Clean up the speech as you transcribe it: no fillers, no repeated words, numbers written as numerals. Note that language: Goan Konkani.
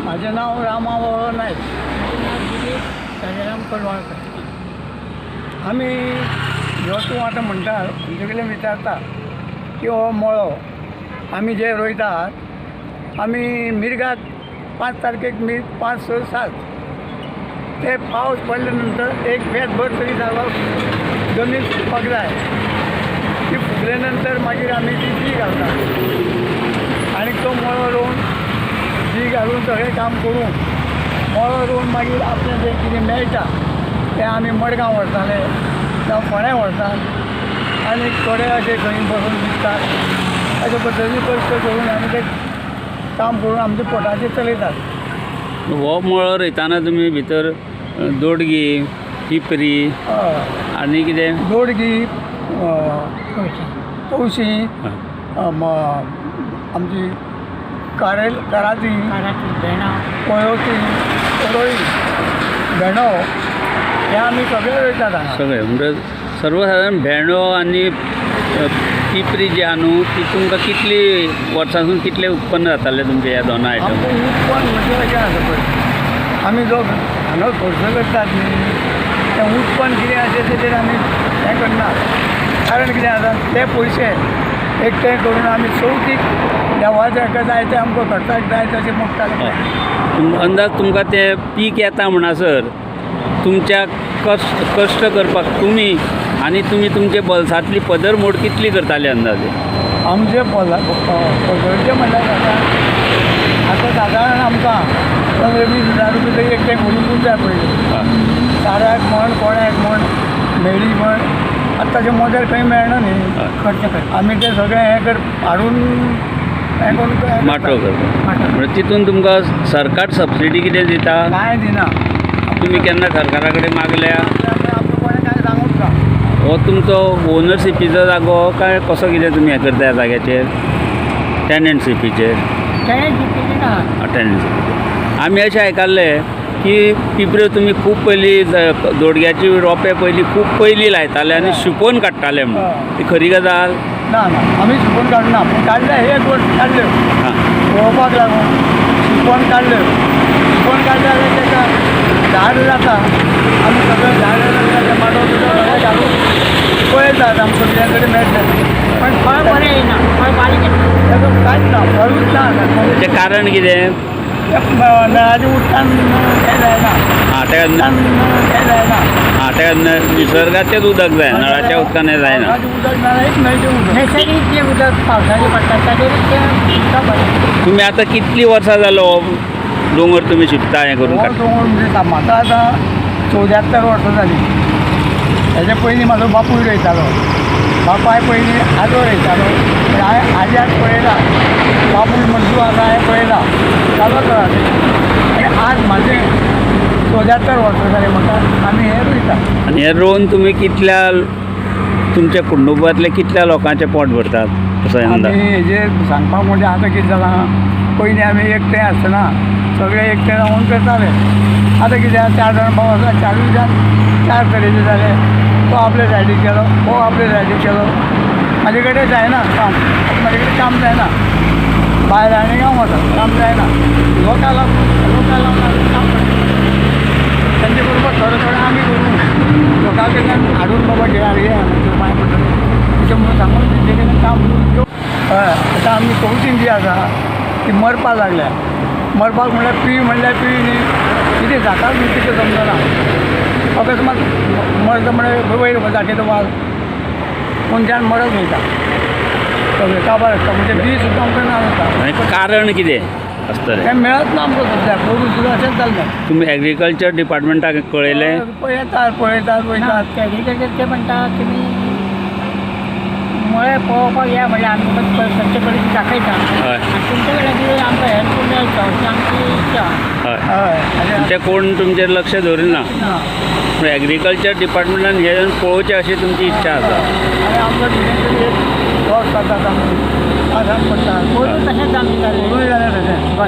माझे नाव रामा वळो नायक. राम कोलवाळकर. आमी ह्यो तूं आतां म्हणटा आमचे कडेन विचारता की हो मळो आमी जे रोयतात आमी मिर्गाक 5 तारखेक मीर्ग 5, 6, 7 ते पावस पडले नंतर एक वेतभर तरी जागो जमीन फुगपाक जाय. ती फुगले नंतर मागीर आमी ती बी घालतात आनी तो मळो रोवन बी घालून सगळें काम करून मळो रोवन मागीर आपलें जें कितें मेळटा तें आमी मडगांव व्हरताले जावं फोंड्या व्हरतात आनी थोडे अशे खंय बसून विकतात. अशे पद्दतीन कश्ट करून आमी तें काम करून आमच्या पोटाचेर चलयतात. हो मळो रोयतना तुमी भितर दोडगी, पिपरी आनी कितें? दोडगी, तवशीं, आमची कारेल, कराती, कोयोती, कोरोळी, भेंडो हे आमी सगळे रोयतात हांगा. सगळे म्हणजे सर्वसादारण भेंडो आनी पिपरी जी आहा न्हू ती तुमकां कितली वर्सासून कितलें उत्पन्न जातालें तुमचें ह्या दोना आयटम? आमकां उत्पन्न म्हणजे अशें आसा पळय, आमी जो हांगा खर्च करतात न्ही तें उत्पन्न कितें आसा तेजेर आमी हें करना. कारण कितें आसा ते पयशे एकठांय करून आमी चवथीक देवाच्या हाका जाय तें आमकां खर्चाक जाय तशें मोडटाले. अंदाज तुमकां तें पीक येता म्हणसर तुमच्या कश्ट करपाक तुमी आनी तुमी तुमचे बल्सांतली पदर मोड कितली करताले अंदाजे? आमचे पदरचे म्हणल्यार आतां सादारण आमकां 15-20 हजार रुपया तरी एकठांय करून जाय पयलीं. साऱ्याक म्हण, कोण्याक म्हण, मेळी म्हण, आतां ताचें मोदेल खंय मेळना न्ही. खर्च करता आमी तें सगळें हें कर हाडून हें करून माटो करता. म्हणजे तितून तुमकां सरकार सबसिडी कितें दिता? कांय दिना. तुमी केन्ना सरकारा कडेन मागल्या? आमकां कोणें कांय सांगूंक ना. हो तुमचो ओनरशिपीचो जागो काय कसो कितें तुमी हें करता ह्या जाग्याचेर? टेनंटशिपीचेर? टेनंटशिपीचेर ना. टेनंटशिपीचेर. आमी अशें आयकल्लें की पिपऱ्यो तुमी खूब पयलीं दोडग्याची रोंपे पयलीं खूब पयलीं लायताले आनी सुकोवन काडटाले म्हणून, ती खरी गजाल? ना ना, आमी सुकोवन काडना, पूण काडले एक वर्स काडल्यो पळोवपाक लागून सुकोवन काडल्यो. सुकोवन काडले जाल्यार ताका झाड जाता. आमी सगळें झाड जाता माटो बिटो सगळें घालून पळयतात आमकां कितें तरी मेळटलें. पण फळ बरें येना, फळ बारीक येता. ताजो कांयच ना, फळूच ना. ताचें कारण कितें? नळाच्या उदकान हें जायना. आं, ताका हें जायना. आं, ताका निसर्गाचेंच उदक जाय, नळाच्या उदकान हें जायना. उदक जाल्यार एक न्हंयचें उदक, नैसर्गीक जें उदक पावसाचें पडटा ताजेरूच तें उदक बरें. तुमी आतां कितलीं वर्सां जालो दोंगर तुमी शिंपता हें करून? हो दोंगर म्हणजे म्हाका आतां 74 वर्सां जालीं. हेजे पयलीं म्हाजो बापूय रोयतालो, बापाय पयलीं आजो रोयतालो. हांवें आज्याक पळयला, बापूय म्हणटू आसा हांवें पळयला चालत आसा. आनी आज म्हाजें 74 वर्सां जालीं म्हाका, आमी हें रोयता. आनी हें रोवन तुमी कितल्या तुमच्या कुटुंबांतले कितल्या लोकांचें पोट भरतात असो अंदाज? आमी हेजेर सांगपाक म्हणजे आतां कितें जालां, पयलीं आमी एकटें आसतना सगळे एकटें रावन करताले. आतां कितें आसा, 4 जाण भाव आसा, 4 जाण 4 तरेचे जाले. तो आपले सायडीक गेलो, हो आपले सायडीक गेलो. म्हाजे कडेन जायना काम, म्हाजे कडेन काम जायना. बायल आनी हांव आसा, काम जायना. लोकां लोकां लागून काम करता तेंचे बरोबर थोडें थोडें आमी करून लोकां कडल्यान हाडून बाबा घे घे मागीर म्हणटा अशें म्हणून सांगून तेंचे कडल्यान काम करून. हय, आतां आमी तवशीं जी आसा ती मरपाक लागल्या. मरपाक म्हणल्यार पिळी म्हणल्यार पिळी न्ही, कितें जाता न्ही तितलें समजना. अकस्मात मरता म्हणल्यार वयर दाखयता वाज मनशान मरत वयता सगळें काबार आसता. म्हणजे बी सुद्दां आमकां ना जाता. कारण कितें आसतलें? तें मेळत ना आमकां सद्याक. पोरूं सुद्दां अशेंच जाल्लें. तुमी एग्रीकल्चर डिपार्टमेंटाक कळयलें? पळयतात पळयतात वयतात. एग्रीकल्चर ते म्हणटा तुमी मळे पळोवपाक या म्हणल्यार आमी तुमकां सगळे कडेन दाखयता आनी तुमचे कडेन कितें आमकां हेल्प मेळटा अशी आमची इच्छा. हय, तुमचें कोण तुमचेर लक्ष दवरिना, पूण एग्रीकल्चर डिपार्टमेंटान हें पळोवचें अशी तुमची इच्छा आसा. आनी आमकां कितें तरी एक लॉस जाता, आमी आदार पडटा. पोरूं तशेंच आमचें जालें. पोरूय जालें तशें.